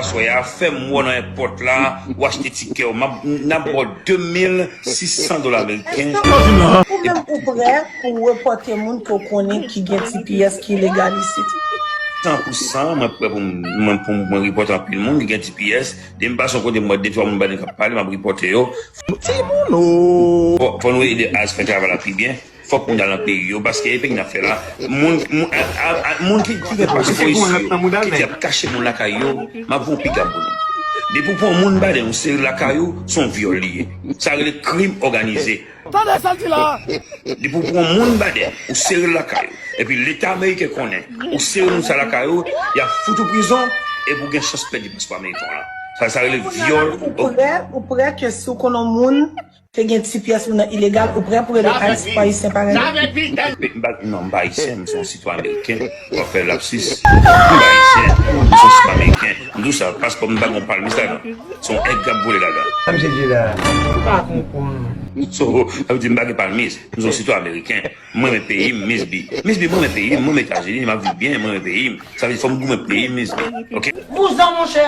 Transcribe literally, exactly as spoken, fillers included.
Aswè a, fè m wè w nan èpòt la, ou achte tikè w, m ap, n ap ba w de mil sis san dola ameriken. Ou menm ou prè pou w repòte moun ke w konnen ki gen T P S ki ilegal isit? San pou san, mwen prè pou m, mwen, pou mwen repòte anpil moun ki gen T P S. Depi m pase yon kote, m wè de twa moun badi k ap pale, m ap repòte yo. Timoun o! Fò, fò nou ede As fè travay la pi byen. Fòk moun al nan peyi yo, paske e peyi n ap fè la. Moun, moun, a, a, a, moun ki, ki gen paspò isi yo, ki te ap kache moun lakay yo, m ap voye yon piga pou nou. Depi w pran yon moun badi, ou sere l lakay ou, se yon vyòl li ye. Sa rele krim òganize. Tande sa l di la! Depi w pran yon moun badi, ou sere l lakay ou, epi Leta ameriken konnen, ou sere moun sa lakay ou, y ap fout ou prizon, epi w gen chans pèdi paspò ameriken w lan. Sa, sa rele vyòl. Ou prè, ou prè ke si w konnen yon moun te gen T P S ou nan ilegal, ou prè pou rele ICE pou ayisyen parèy ou? M pa, non, m pa ayisyen, m se yon sitwayen ameriken. W ap fè lapsis. M pa ayisyen, m se yon sitwayen ameriken. M di w sa, paspò m pa gen palmis ladan. Se yon èg k ap vole ladan. Sa misye di la. M pa konprann. So, sa vle di m pa gen palmis. M se yon sitwayen ameriken. M renmen peyi m, Miss B. Miss B, m renmen peyi m, m renmen Etazini, m ap viv byen, m renmen peyi m. Sa vle di fò m goumen pou peyi m, Miss B. Oke? Vouzan, monchè!